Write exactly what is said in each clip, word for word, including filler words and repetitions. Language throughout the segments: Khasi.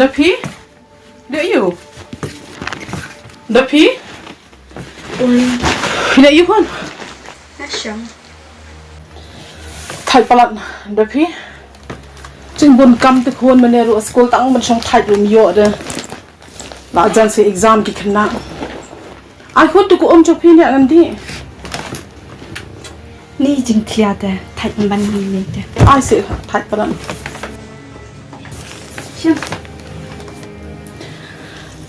Dapi? Dei ïa u? Dapi? Oi. Phi dei ïa u khun? Nga shong. Thait palat Dapi. Jingbun kam te khun, mynne ruh skul tang ban shong thait ruh ym ïoh de. La jan sa exam ki khynnah. Ai khun, to ko um jong phi ne ngan dih. Ni jingkhlia te, thait ban ni ni te. Ai se, thait palat. Shim.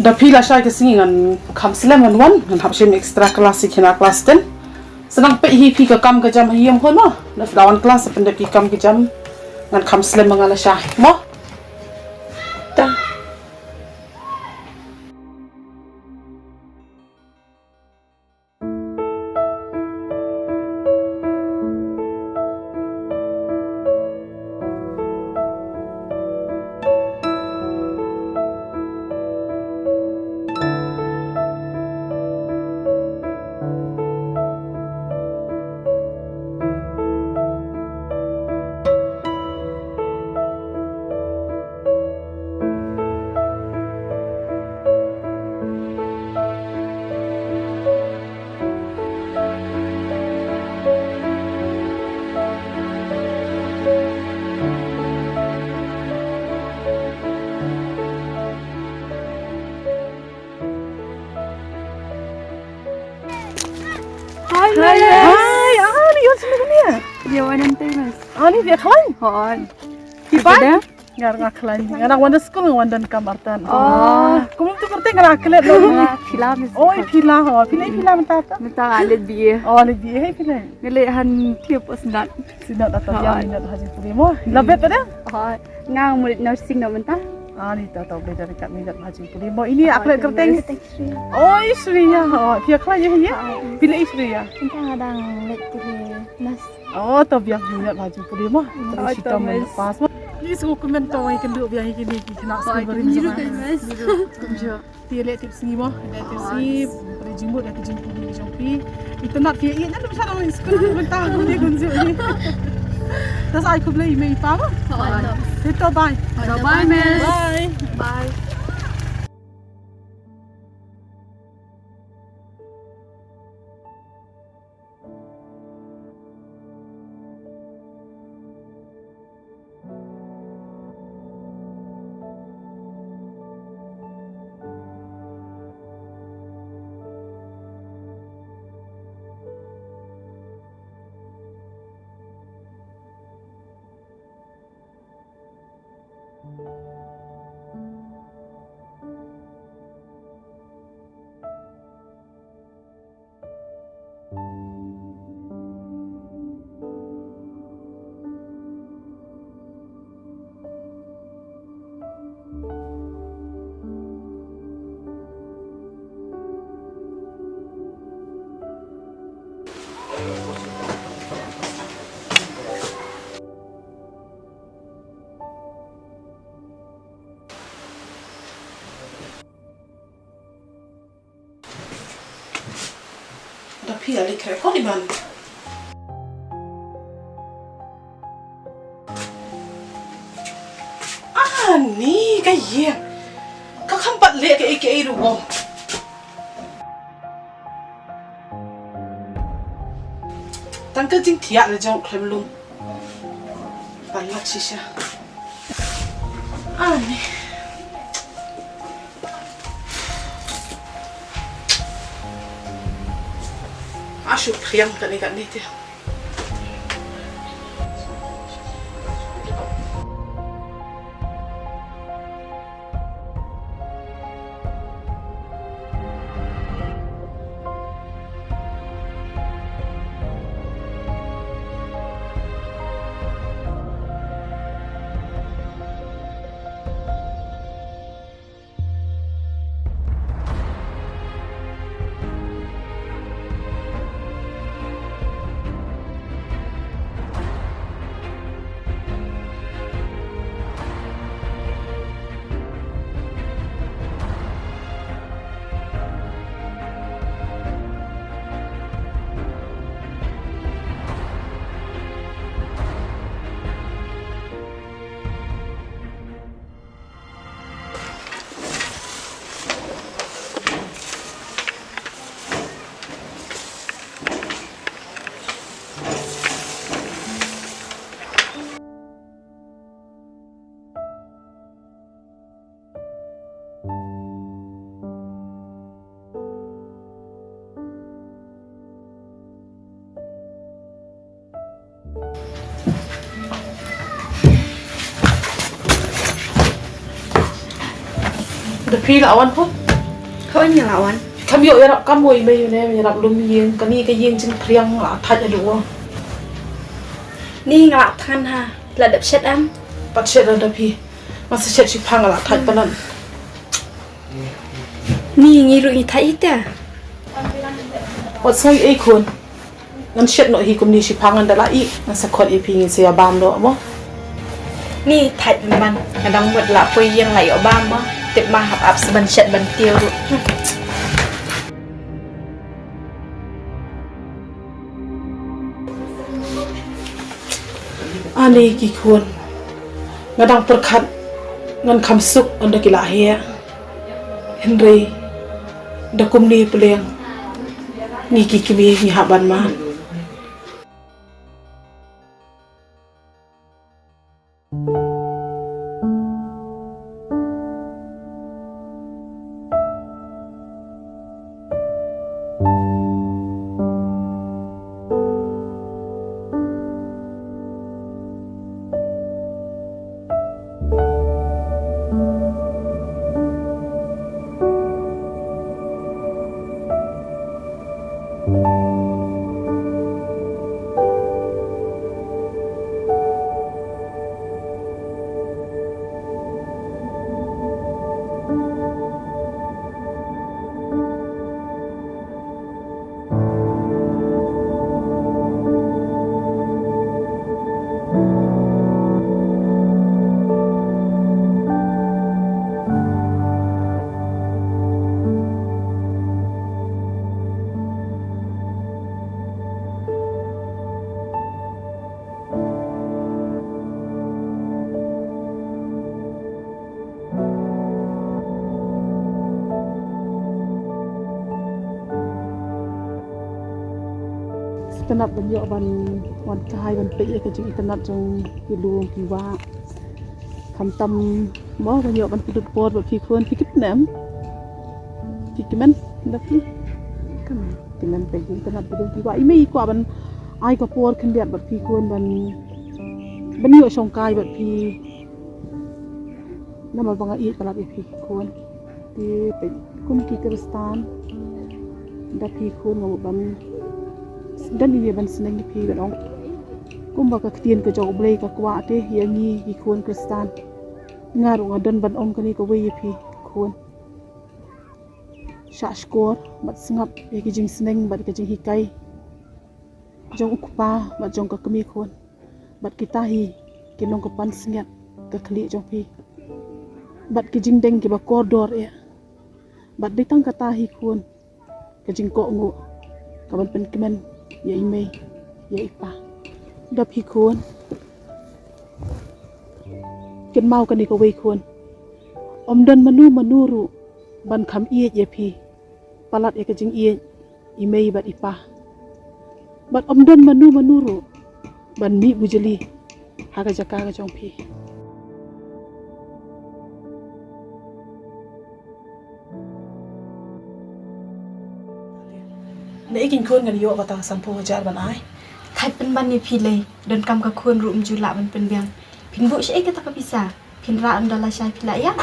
Dapi, lashai ka sngi ngan kham slem ngan wan, ngan hap shim extra class ïa kine class ten. Sa nang peit hi phi ka kam ka jam ha ïing khun mo. Da da wan class pyndep ki kam ki jam. Ngan kham slem ma nga lashai mo. Ta. Hi, Miss. Hi, ah, ni yon sini ni ya? Dia wan nanti, Miss. Ah, ni dia khlaiñ? Hooid. Kipai? Nga nga khlaiñ. Nga nang wan da skul, nga wan da kam artat. Oh. Kumno tu kyrteng nga klet lo. Nga Pila, Miss. Oh, i Pila, ho. Pila, i Pila mynta ta? Mynta nga leit B A. Oh, leit B A, hai Pila. Nga leit han tiap os nat. Sinat atau dia minat ha jingpule mo. La bet pada? Hooid. Nga mut nursing noh mynta. Ah, ni ta ta boleh dari kat minat ha jingpule mo. Ini aku lihat kyrteng. Oh, Shreya. Oh, phi khlaiñ ïa hi? Phi leh Shreya? Mynta nga dang leit pule nurse. Oh, to biang minat ha jingpule mo. Terus kita minat pas mo. Ni sku kumne to ïa kynduh biang ïa kine ki khynnah skul barim. Kumjuh. Te leh tip sngi mo, leh tip sngi, leh jingmut, leh jingmut jong phi. Ita nak phi ïa ïa na dum sa dong skul mynta ni kun ju ni. Tas ai khublei mei pa mo. Te to bye. Bye, Miss. Bye. Bye. Da phi a leh khreh ko di ban. Ah, ni ka ïing. Ka kham pat leh kaei kaei ruh. Tang ka jingthiah la jong khlem lum. Palat shisha. Ani. Ashu priang kane kane te. Phi la wan ko? Ko nga la wan. Kam ïoh ïarap kam mo i mei ne ïarap lum ïing, kane ka ïing jingpyrshang la thait haduh. Ni nga la than ha, la dep shet am? Pat shet da phi. Masa shet shiphang la thait palat. Ni ngi ruh ngi thait ita. Wat soi ei khun. Ngan shet noh hi kumne shiphang, ngan da la ih, ngan sa khot ïa phi ngin sa ïa bam noh mo. Ni thait man, nga dang mut la poi ïeng la ïoh bam mo. Tip ma hap ap sa ban shet ban tiew ruh. Ani ki khun, nga dang pyrkhat ngan kham suk ynda ki la heh. Hynrei da kumne pleng ngi ki kmie ngi hap ban mad. Sngewtynnat ban ïoh ban wan kai ban peit ïa ka jingitynnat jong ki lum ki wah. Khamtam mo ban ïoh ban pynlut por bad phi khun, phi kit ne em? Phi kmen da phi? Kmen. Kmen peit jingitynnat ki lum ki wah. I mei i kwah ban ai ka por khyndiat bad phi khun ban, ban ïoh shongkai bad phi. Namar ba nga ïeit palat ïa phi khun. Te peit kum ki Khristan da phi khun nga mut ban don ine ban sneng ïa phi ban ong. Kumba ka ktien ka jong U Blei ka kwah te ïa ngi ki khun Khristan. Nga ruh nga don ban ong kane kawei ïa phi khun. Shah shkor bad sngap ïa ki jingsneng bad ka jinghikai jong u kpa bad jong ka kmie khun. Bad kita hi ki nongkynpan sngiat ka khlieh jong phi. Bad ki jingdeng kiba kordor eh. Bad dei tang kata hi khun ka jingkohnguh kaban pynkmen ïa i mei ïa i pa. Da phi khun, kynmaw kane kawei khun. Ym don mano mano ruh ban kham ïeit ïa phi palat ïa ka jingïeit i mei bad i pa. Bad ym don mano mano ruh ban mih bujli ha ka jaka ka jong phi. Naei ki khun, ngan ïoh kata ka sanphew hajar ban ai? Thait pynban ïa phi lei, donkam ka khun ruh ym ju lah ban pynbiang. Phin buh shaei kata ka pisa? Phin rah ynda lashai phi lah ïa?